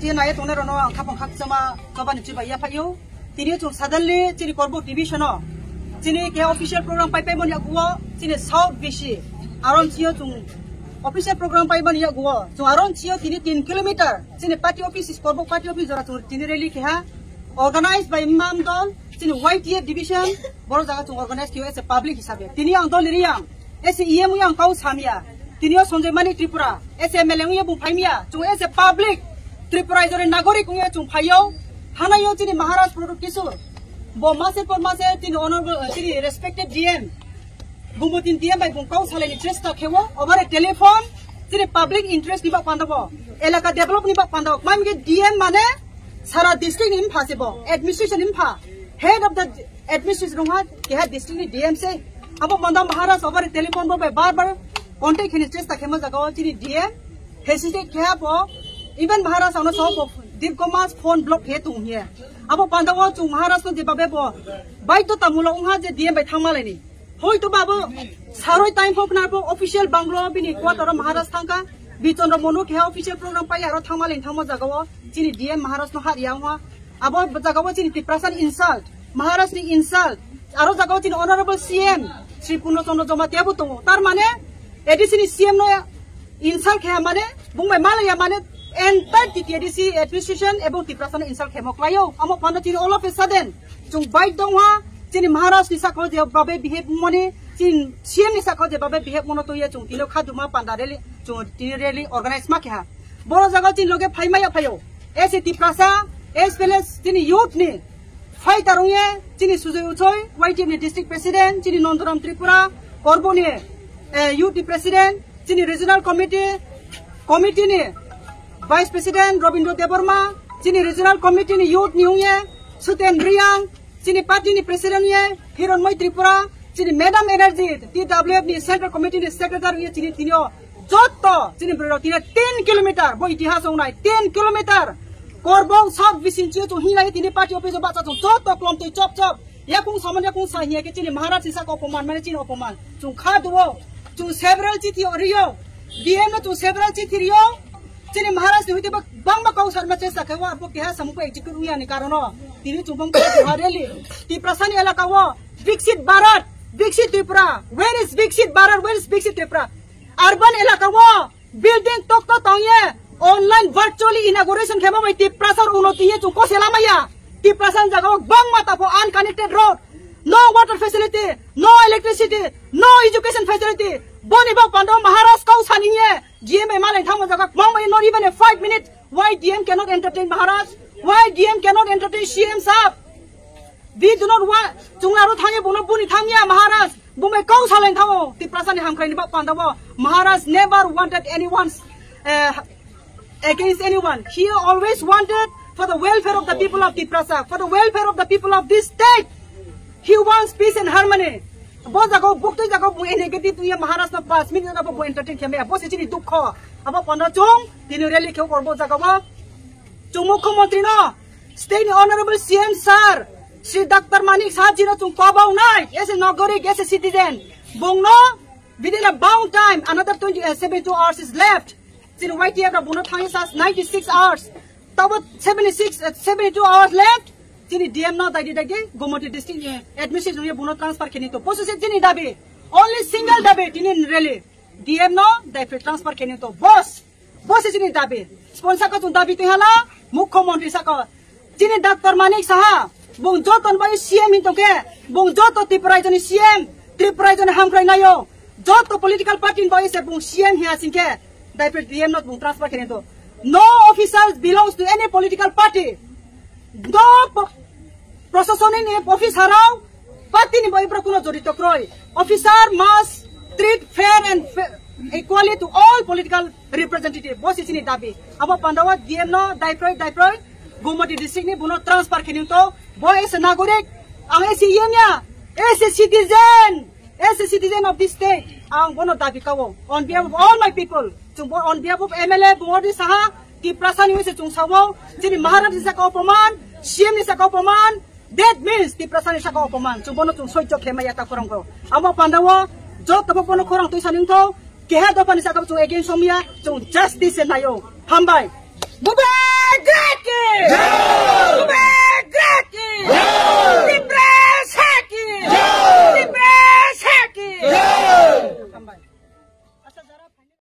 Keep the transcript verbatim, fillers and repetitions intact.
Tini nai tongnai rokno ang khapang khakchangma chobani chibai yaphaio. Tini chwng suddenly chini Korbuk division o chini ke official program pai paimani yaguo chini South B C aron chio chwng official program paimani yaguo chwng aron chio tini tin kilometer chini party office is Korbuk party office jora chwng tini rally keha organized by Mam Dol chini Y T F division boro jaga chwng organize kio as a public hisabe. Tini ang Dol Riyang as a E M yang kau samya. Tini o Sanjay Manik Tripura as a M L A wngya bung phaimya. Chwng as a public Tripura jora nagorik wngya chwng phaio. Hanayo chini Maharaj Product Kisu. Bo mase por mase chini honorable, chini respected D M. Bumbo tin D M bai bung kau salaini chesta khewo. Obare telephone chini public interest ni bak pandabo. Elaka develop ni bak pandabo. Mamge D M mane sara district ni mpha se bo. Administration ni mpha. Head of the administration rungha keha district ni D M se. Abo manda Maharaj obare telephone bo bai bar bar contact khini chesta khema jaga o chini D M. Hesitate khe abo. Even Maharaj ano so bo dirgo mas phone block khe tung hiye. Abo panda o chwng Maharaj no je babe bo baito tamulo ungha je D M bai thangma laini. Hoi to babo saroi time phok na bo official banglo bini quarter o Maharaj thangka. Bichandra Monu khe official program pai aro thangma laini thangma jaga o chini D M Maharaj no har ya ungha. Abo jaga o chini Tiprasa ni insult, Maharaj ni insult, aro jaga o chini honorable C M Sri Purno Chandra Jamatia bo tongo. Tar mane A D C ni C M no insult khe mane bung bai malaya mane entire T T A D C administration ebong Tiprasa no insult khe mo klaio. Amo pano chini all of a sudden chwng bai dong ha chini Maharaj ni sakho je babe behave moni chini C M ni sakho je babe behave mono toye chwng tino khaduma panda rally chwng tini rally organize ma khe ha. Boro jaga chini loge phai maya phaio. As a Tiprasa, as well as chini youth ni fighter ongye, chini Sujoy Uchoi, Y T F ni district president, chini Nondoram Tripura, Korbo ni, eh, youth ni president, chini regional committee, committee ni vice president Robindra Debbarma, chini regional committee ni youth ni ongye, Suten Riyang, chini party ni president ye Hironmoi Tripura, chini Madam Energy, T W F ni central committee ni secretary ye chini tinio jotto chini bwrwi rok tini tin kilometer bo itihas wngnai tin kilometer Korbok South bising chio chung hinlai tini party office o bacha chung jotto klom twi chop chop yakung samani yakung sa hiya ke chini Maharaj ni saka opoman mane chini opoman chung kha duo chung several chithi rio D M no chung several chithi rio. Chini Maharaj ni hoite bak-, bangma kau sarma chesta khe wa, bo keha samung ko execute wngya ni karon o. Tini chubang ko duha rally. Tiprasa ni elaka o, Viksit Bharat, Viksit Tripura. Where is Viksit Bharat? Where is Viksit Tripura? Urban elaka o, building tokto tongye, online virtually inauguration khema bai Tiprasa uno tiye chung kose lamaya. Tiprasa jaga o bangma tapo unconnected road, no water facility, no electricity, no education facility. Boni bak pando Maharaj kau saniye. D M bai malai thangma jaga kwbangma, not even a five minute. Why D M cannot entertain Maharaj? Why D M cannannot entertain C M sahab? We do not want. Chunglaro thangya bono buni thangya Maharaj. Bumai kong salai thango. Tiprasa ni hamkrai ni bak panda bo. Maharaj never wanted anyone's, uh, against anyone. He always wanted for the welfare of the people of Tiprasa, for the welfare of the people of this state. He wants peace and harmony. Bo jaga o buktui jaga o bung negative tungya Maharaj no pas minute no bo entertain khe maya. Bo se chini dukho. Abo panda chung tini rally khe kor bo jaga o. Chung Mukhyamantri no, state ni honorable C M sir, Shri Doctor Manik Saha ji no chung kobong nai, as a nagorik, as a citizen. Bung no within a bound time, another twenty, uh, seventy-two hours is left. Chini Y T F rok bono thangwi sa ninety-six hours. Tabo seventy-six, uh, seventy-two hours left. Chini D M no daidi daidi Gomati district ni administration ni bono transfer khini to. Bosi se chini dabi. Only single dabi tini rally. D M no daiphe transfer khini to. Boss. Bosi chini dabi. Sponsor ko chung dabi twi hala. Mukhyamantri saka. Chini Doctor Manik Saha, bung joto ni bai C M hin tongkhe, bung joto Tripura raijoni C M, Tripura raijoni hamkrai naio, joto political party ni bai se bung C M hiya singkhe, daipre D M no bung transfer khe to. No officers belongs to any political party. No po-, proshasoni ni officer rao, party ni bai bra kuno jorito kroi. Officer must treat fair and fa-, equally to all political representative. Bo se chini dabi. Abo pandawa D M no daiproi, daiproi. Gomati district ni bono transfer khini to. Bo as a nagorik, ang as a yemya, as a citizen, as a citizen of this state, ang bono dabi kawo. On behalf of all my people, chung bo on behalf of M L A Bungodi Saha, Tiprasa ni se chung sawo, chini Maharaj ni saka opoman, C M ni saka opoman, that means Tiprasa ni saka opoman, chung bono chung soijo khema ya ta khorang ko. Amo pandawo, joto bo bono khorang twi saning to, Keha dopha ni saka chung against somya, chung justice se nayo. Hambai. Bubai God